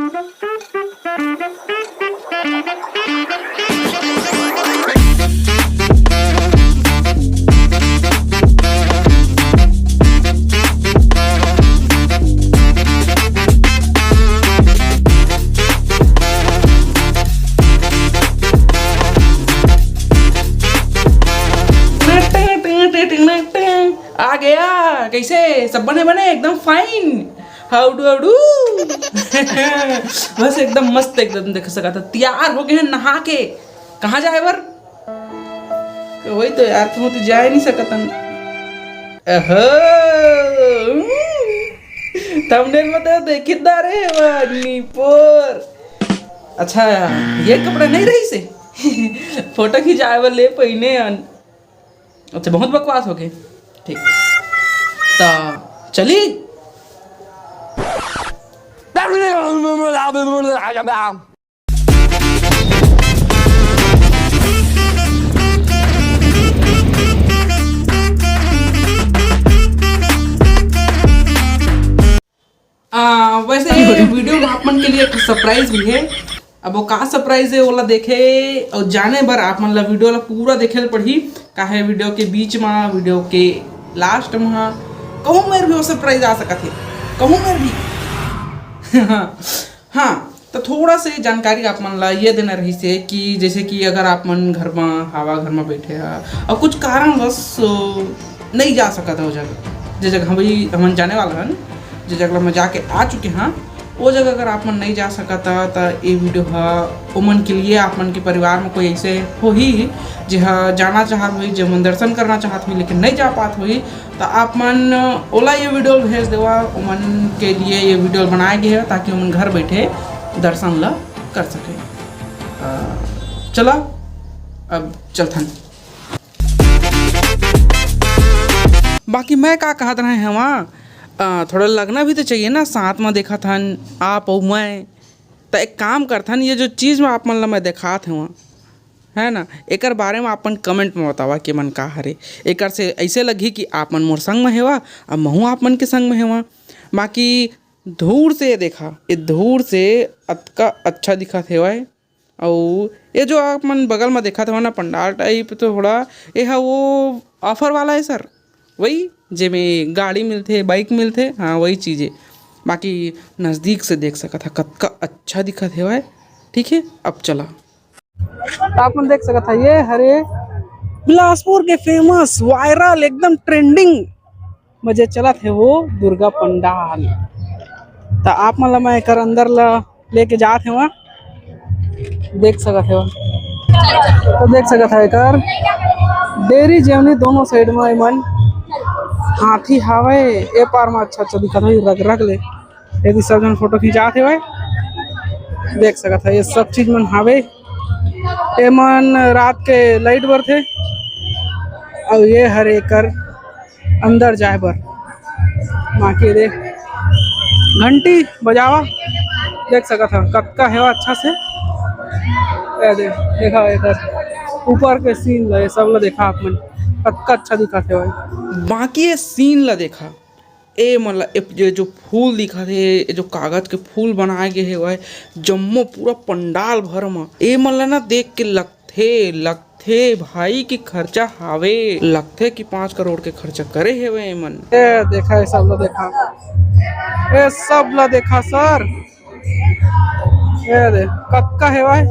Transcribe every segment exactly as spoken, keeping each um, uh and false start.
आ गया। कैसे, सब बने बने, एकदम फाइन। हाउडू हाउडू। बस एकदम मस्त, एकदम देख सकत हव, तैयार हो गए हैं नहा के। कहाँ जाए बर? वही तो यार, कहूँ तो जाए नहीं सकत हन। अहो, थंबनेल में तो देखित डारे हव, निपोर। अच्छा, ये कपड़ा नहीं रहिसे? फोटो खिंचाए बर ले पहिने हन। अच्छा, बहुत बकवास हो गए। ठीक, तो चली। आ, वैसे ये वीडियो में आप मन के लिए एक सरप्राइज भी है। अब वो का सरप्राइज है, ओला देखे और जाने बर आप मन ला वीडियो ला पूरा देखे ल पड़ही। काहे, वीडियो के बीच में, वीडियो के लास्ट में कहूँ मेर भी वो सरप्राइज आ सकत है, कहूँ मेर भी। हाँ, तो थोड़ा से जानकारी आप मन ला ये देना रहिसे कि जैसे कि अगर आप मन घर में, हवा घर में बैठे हा और कुछ कारणवश, अ, नहीं जा सकत हो जगह, जे जगह हम, हमन जाने वाला हन, जे जगह में जाके आ चुके हैं, वो जगह अगर आप मन नहीं जा सकत हा, तो ये वीडियो हा ओमन के लिए, आप मन के परिवार में कोई ऐसे होही, जे हा जाना चाहत होही, जे मन दर्शन करना चाहत होही, लेकिन नहीं जा पात होही, तो आप मन ओला ये वीडियो भेज देवा, ओमन के लिए ये वीडियो बनाए गए है, ताकि ओमन घर बैठे दर्शन ला कर सके। अ, चला, अब चलथन। बाकी मैं का कहत रहे हवा, अ, थोड़ा लगना भी तो चाहिए ना, साथ में देखत हन आप अउ मैं। त एक काम करथन, ये जो चीज में आप मन ला मैं देखात हवा, है ना, एकर बारे में आप मन कमेंट में बतावा कि मन का हरे। एकर से ऐसे लगही कि आप मन मोर संग में हेवा, अब महूँ आप मन के संग में हेवा। बाकी दूर से ये देखा, ये दूर से अतका अच्छा दिखत हेवय। अउ ये जो आप मन बगल में देखत हवा ना, पंडाल टाइप, तो थोड़ा ये हा वो ऑफर वाला है सर, वही जेमे गाड़ी मिलथे, बाइक मिलथे, हाँ, वही चीज़ है। बाकी नज़दीक से देख सकत हा, कतका अच्छा दिखत हेवय। ठीक है, अब चला। आप मन देख सकत हा, ये हरे बिलासपुर के फेमस, वायरल, एकदम ट्रेंडिंग में जे चलत हे वो दुर्गा पंडाल। त आप मन ला मैं एकर अंदर ला लेके जात हे, वहाँ देख सकत हे, तो देख सकत हे एकर डेरी जेवनी दोनों साइड में एमन हाथी हावे। ए पार में अच्छा अच्छा दिखत हे रग रग ले, यदि सब जन फोटो खिंचात हेवय, देख सकत हे ये सब चीज मन हावे। एमन रात के लाइट बरथे, अउ ये हरे एकर अंदर जाए बर। बाकी दे घंटी बजावा, देख सकत हा कतका हेवा अच्छा से। ए दे, देखा एकर ऊपर के सीन ला, ये सब ला देखा आप मन, कतका अच्छा दिखत हेवय। बाकी ये सीन ला देखा, ए मन ला, ए, ये जो फूल दिखत हे, ये जो कागज के फूल बनाए गे हेवय, जम्मो पूरा पंडाल भर म, ए मन ला ना देख के लगथे, लगथे भाई कि खर्चा हावे, लगथे कि पाँच करोड़ के खर्चा करे हेवय ए मन। ए देखा, ये सब ला देखा, ये सब ला देखा सर, ये दे, कतका हेवय,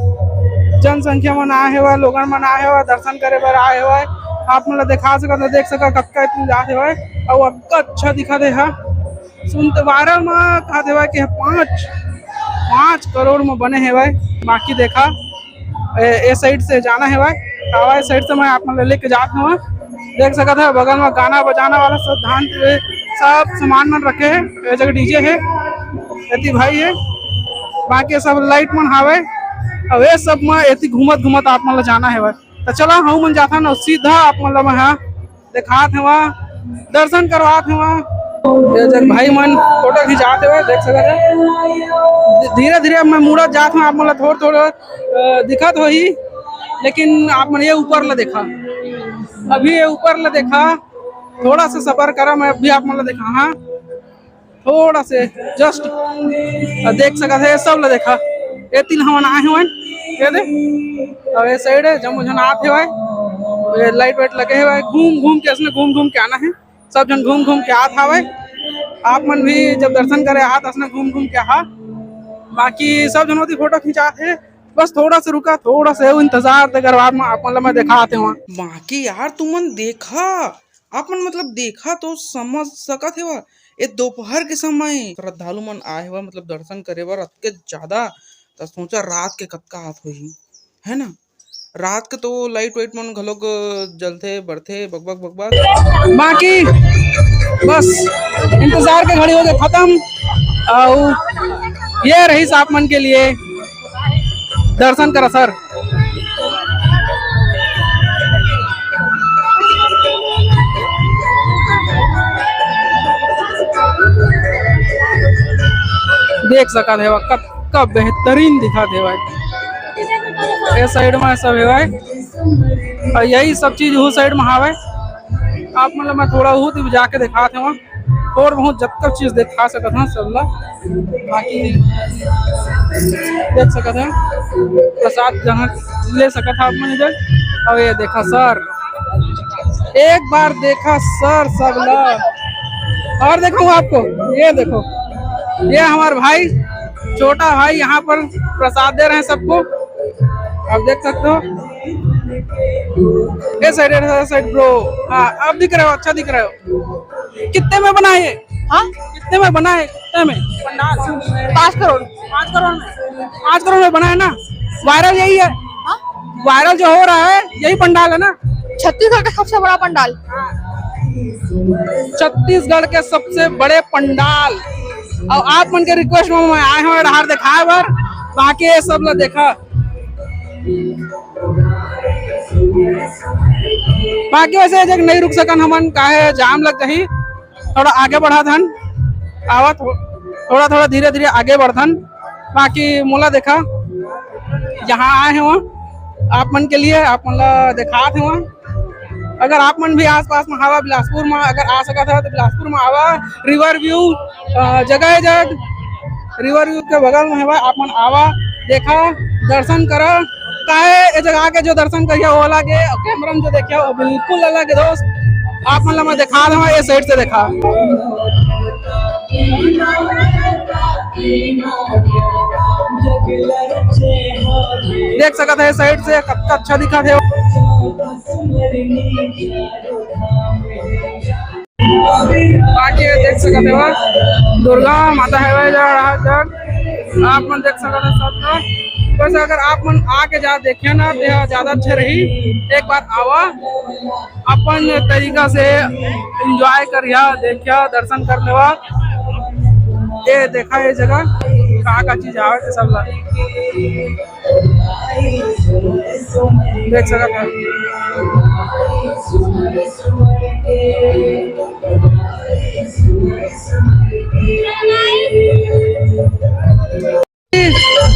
जनसंख्या मन आए हेवय, लोगन मन आए हेवय, दर्शन करे बर आए हेवय। आप मन ला देखा सकत हो, देख सकत कतका इतनी जात हेवय, अउ अतका अच्छा दिखत हे हा। सुन तो वायरल म कहत हेवय कि पाँच, पाँच करोड़ म बने हेवय। बाकी देखा, ए, ए साइड से जाना हेवय, हवा ए साइड से मैं आप मन ला लेके जात हवं। देख सकत हे बगल में गाना बजाना वाला सब धान के सब सामान मन रखे हे। ए जगह डीजे हे, एती भाई हे, बाकी सब लाइट मन हावे। अब ए सब में एती घूमत घूमत आप मन ला जाना हेवय। त चला, हम मन जाथन अउ सीधा आप मन ला मैं हा देखात हवं, दर्शन करवात हवं। ये जग भाई मन फोटो खिंचात हवय, देख सकत हे। धीरे धीरे मैं मुड़त जात हवं, आप मन ला थोड़ा थोड़ा अ, दिखत होही, लेकिन आप मन ये ऊपर ला देखा, अभी ये ऊपर ला देखा, थोड़ा सा सबर करा, मैं अभी आप मन ला देखा। हाँ, थोड़ा से just देख सकत हे, सब ला देखा। ए तीन हमन आए हुए, ये दे, और ये साइड है, जम्मो झन आत हेवय, ये लाइट वाइट लगे हेवय, घूम घूम के, असने घूम घूम के आना है। सब झन घूम घूम के आत हावय। आप मन भी जब दर्शन करे आत, असने घूम घूम के आहा। बाकी सब झन ओती फोटो खिंचात हे, बस थोड़ा से रुका, थोड़ा से इंतजार दे, अगर बाद में आप मन ला मैं देखात हूँ। बाकी यार तुमन देखा, आप मन मतलब देखा तो समझ सकत हेवा, ये दोपहर के समय श्रद्धालु मन आए हेवा, मतलब दर्शन करे बर अतके ज्यादा, त सोचा रात के कतका हाथ होही, है ना? रात के तो लाइट वाइट मन घलोक जलथे, बरथे, बकबक, बकबक। बाकी बस इंतजार के घड़ी हो गए खत्म। अउ ये रही आप मन के लिए दर्शन करा सर। देख सकत हे, कतका बेहतरीन दिखत हे भाई। ये साइड में सब हे भाई, और यही सब चीज वो साइड में हावय। आप मतलब मैं थोड़ा बहुत ही जाके दिखात हूँ, और बहुत जब तक चीज दिखा सकत हूँ सब ला। बाकी देख सकत हूँ, प्रसाद जहाँ ले सकत हूँ आप मन इधर। और ये देखा सर, एक बार देखा सर सब ला, और दिखाऊँ आपको, ये देखो, ये हमारे भाई, छोटा भाई यहाँ पर प्रसाद दे रहे हैं सबको, आप देख सकते हो। ये साइड, ये साइड ब्रो, हाँ, आप दिख रहे हो, अच्छा दिख रहे हो। कितने में बना है? हाँ? कितने में बना है? कितने में? पंडाल। पाँच करोड़। पाँच करोड़ में? पाँच करोड़ में बना है ना? वायरल यही है? हाँ? वायरल जो हो रहा है, यही पंडाल है ना? छत्तीसगढ़ का सबसे बड़ा पंडाल। छत्तीसगढ़ के सबसे बड़े पंडाल। और आप मन के रिक्वेस्ट में मैं आए हूँ डहार दिखाए बर, बाकी ये सब ला देखा। बाकी वैसे जग नहीं रुक सकन हमन, काहे जाम लग जाही। थोड़ा आगे बढ़ा धन, आवा थो-, थोड़ा थोड़ा धीरे धीरे आगे बढ़थन। बाकी मोला देखा, यहाँ आए हूँ आप मन के लिए, आप मन ला देखात हूँ। अगर आप मन भी आसपास में हवा बिलासपुर में, अगर आ सकत हो तो बिलासपुर में आवा, रिवर व्यू जगह है जग, रिवर व्यू के बगल में हवा, आप मन आवा, देखा, दर्शन करा। काहे ए जगह आके जो दर्शन करिया वो अलग है, और कैमरा में जो देखिया वो बिल्कुल अलग है दोस्त। आप मन ला मैं देखा रहा हूँ, ये साइड से देखा, देख सकत है साइड से कतका अच्छा दिखत है। बाकी ये देख सकत हव, दुर्गा माता हवय, जग आप मन देख सकत हव सब ला। बस अगर आप मन आके जा देखिया ना, तो यह ज्यादा अच्छा रही। एक बार आवा, अपन तरीका से एंजॉय करिया, देखिया, दर्शन कर लेवा। ये देखा, ये जगह का का चीज आवे सब ला। देख सकत हव।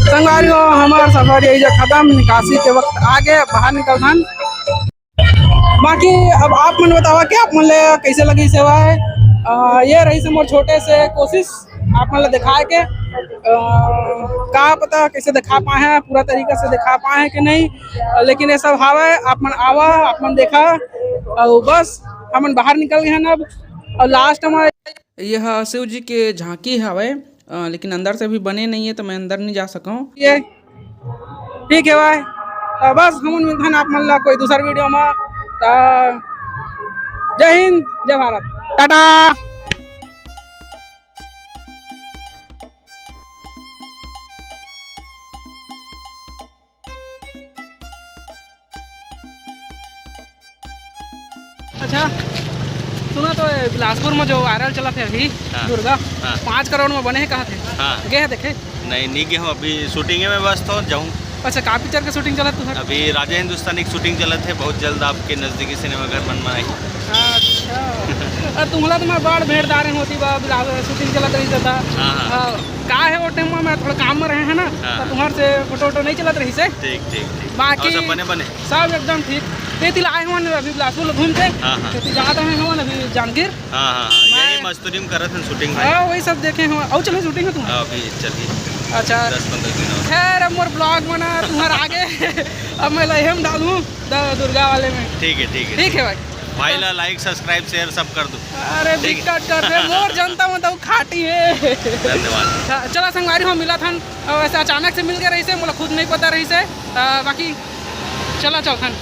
संगवारी हो, हमार सफर यही जगह खत्म, निकासी के वक्त आगे बाहर निकलथन। बाकी अब आप मन बतावा कि आप मन ले कैसे लगी सेवा है। अ, ये रही से मोर छोटे से कोशिश आप मन ला दिखाए के। अ, का पता कैसे दिखा पाए हैं, पूरा तरीका से दिखा पाए हैं कि नहीं, अ, लेकिन ये सब हावय, आप मन आवा, आप मन देखा, और बस हमन बाहर निकल गए हैं अब। और लास्ट में यह शिव जी के झांकी हावय, अ, लेकिन अंदर से अभी बने नहीं है, तो मैं अंदर नहीं जा सकूँ। ये ठीक है भाई, तो बस हमन मिलथन आप मन ला कोई दूसर वीडियो में। तो जय हिंद, जय भारत, टाटा। अच्छा, सुना तो ये बिलासपुर में जो वायरल चलत हे अभी, हाँ। दुर्गा, हाँ। पाँच करोड़ में बने हे कहत हे। हाँ। गे हे देखे? नहीं, नहीं गे हूँ, अभी शूटिंग में व्यस्त हूँ, जाऊँ। अच्छा, का पिक्चर के शूटिंग चलत तुहर? अभी राजा हिंदुस्तानी की शूटिंग चलत हे, बहुत जल्द आपके नजदीकी सिनेमाघर मन में आई। अच्छा। अरे तुम्हला तो मैं बड़ भेंटदार होती बा, बिलास शूटिंग चलत रही था। हाँ, हाँ। हाँ, का हे वो टाइम में मैं थोड़ा काम में रहे हैं ना, हाँ। तो तुम्हार से फोटो वोटो नहीं चलत रही से। ठीक, ठीक, ठीक। बाकी और सब बने बने? सब एकदम ठीक। तेती ला आए हवन अभी बिलासपुर घूम के। हाँ, हाँ। तेती जात रहे हवन अभी जांजगीर। हाँ, हाँ, हाँ, यही मैं मस्तूरी में करत हन shooting भाई। हाँ, वही सब देखे हवन। अउ चले shooting हे तुम? हाँ, अभी चलिए। अच्छा। दस पन्द्रह दिन और। खैर, अब मोर vlog बना तुम्हारा आगे। अब मैं लहेम डालूँ द-, दुर्गा वाले में। ठीक है, ठीक है, ठीक ठीक है है। भाई। भाई ला like, subscribe, share सब कर दो। अरे ठीक है। दिक्कत कर दे, मोर जनता में तो खाटी है। धन्यवाद। च-, चला संगवारी हो, मिलत हन। अउ ऐसे अचानक से मिल के रहिसे, मोला खुद नहीं पता रहिसे। अ, बाकी चला चलथन।